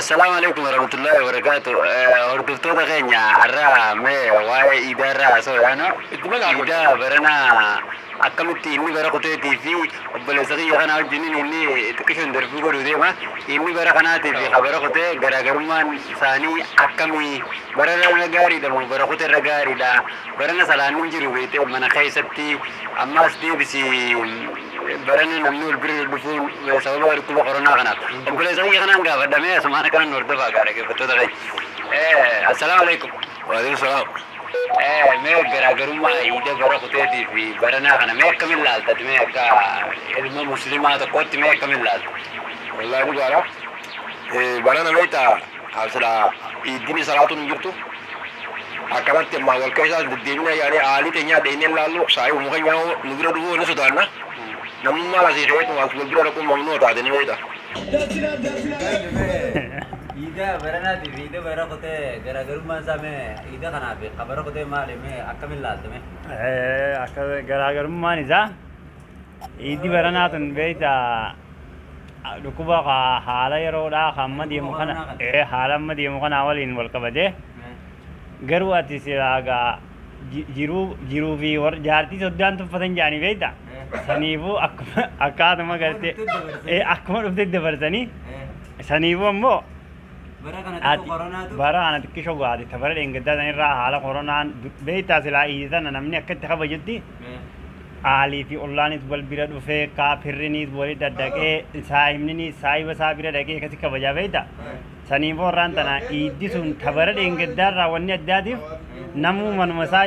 Assalaamu alaikum warahmatullahi wabarakatuh. Hordoftoota keenya har'a mee waa'ee iidaa irraa haasa'uudhaan iidaa baranaa akkamitti inni bara kuteetii fi obboleessa kiyya kana wajjiniin inni xiqqishoon darbii godhuu deema. Inni bara kanaatii fi ka bara kutee garaagarummaan isaanii akkamii bara irra gaariidha moo bara kutee irra gaariidha? Barana salaanni hin jiru beektee mana keessatti ammaas deebisi barana namni wal bira dhufuun sababa dhukkuba koronaa kanaaf. Obboleessa kiyya kanaan gaafadhamee asumaan akkanan hordofaa gaa dhaggeeffattoota keenya. Assalaamu alaikum. Waalaikum salaam. Mee garaagarummaa iida bara kuteetii fi baranaa kana mee akkamiin laalta? Mee akka ilma musliimaa tokkootti mee akkamiin laalta? Wallaahi dhugaadha. Barana beektaa silaa iiddini salaatuun hin jirtu. Akkanatti ammaa wal keessaa deddeebina yaanii aalii teenyaa dheenyee laallu saayii umu keenyaa nu bira dhufuu ni sodaanna. Namummaan asii ka'eetu as wal bira dhaquun mamnuu taate ni beekta. Iida baranaatii fi iida bara kutee garaagarummaan isaa mee iida kanaa fi bara kutee maali mee akkamiin laalta mee? Akka garaagarummaan isaa iiddi baranaa tun beektaa dhukkuba haala yeroodhaa kan amma deemu kana haala amma deemu kanaa waliin wal qabatee garuu ati silaa jiruu jiruu fi jaartii soddaan tuffatan jaanii beektaa saniifuu akkuma akkaatuma gartee akkuma dhufte dabarsanii saniifuu ammoo Bara kana xiqqisho gaate ta bara dheengaddaa sanirraa haala koronaan beektaa silaa iidi tana namni akka itti kabajutti aalii fi ollaanis wal bira dhufee kaafirrinis wali daddaqee saahibninis saahiba isaa bira dhaqee akkasi kabajaa beektaa saniifuu warraan tana iiddi sun ta bara dheengaddaarraa wanni addaatiif namuu manuma isaa.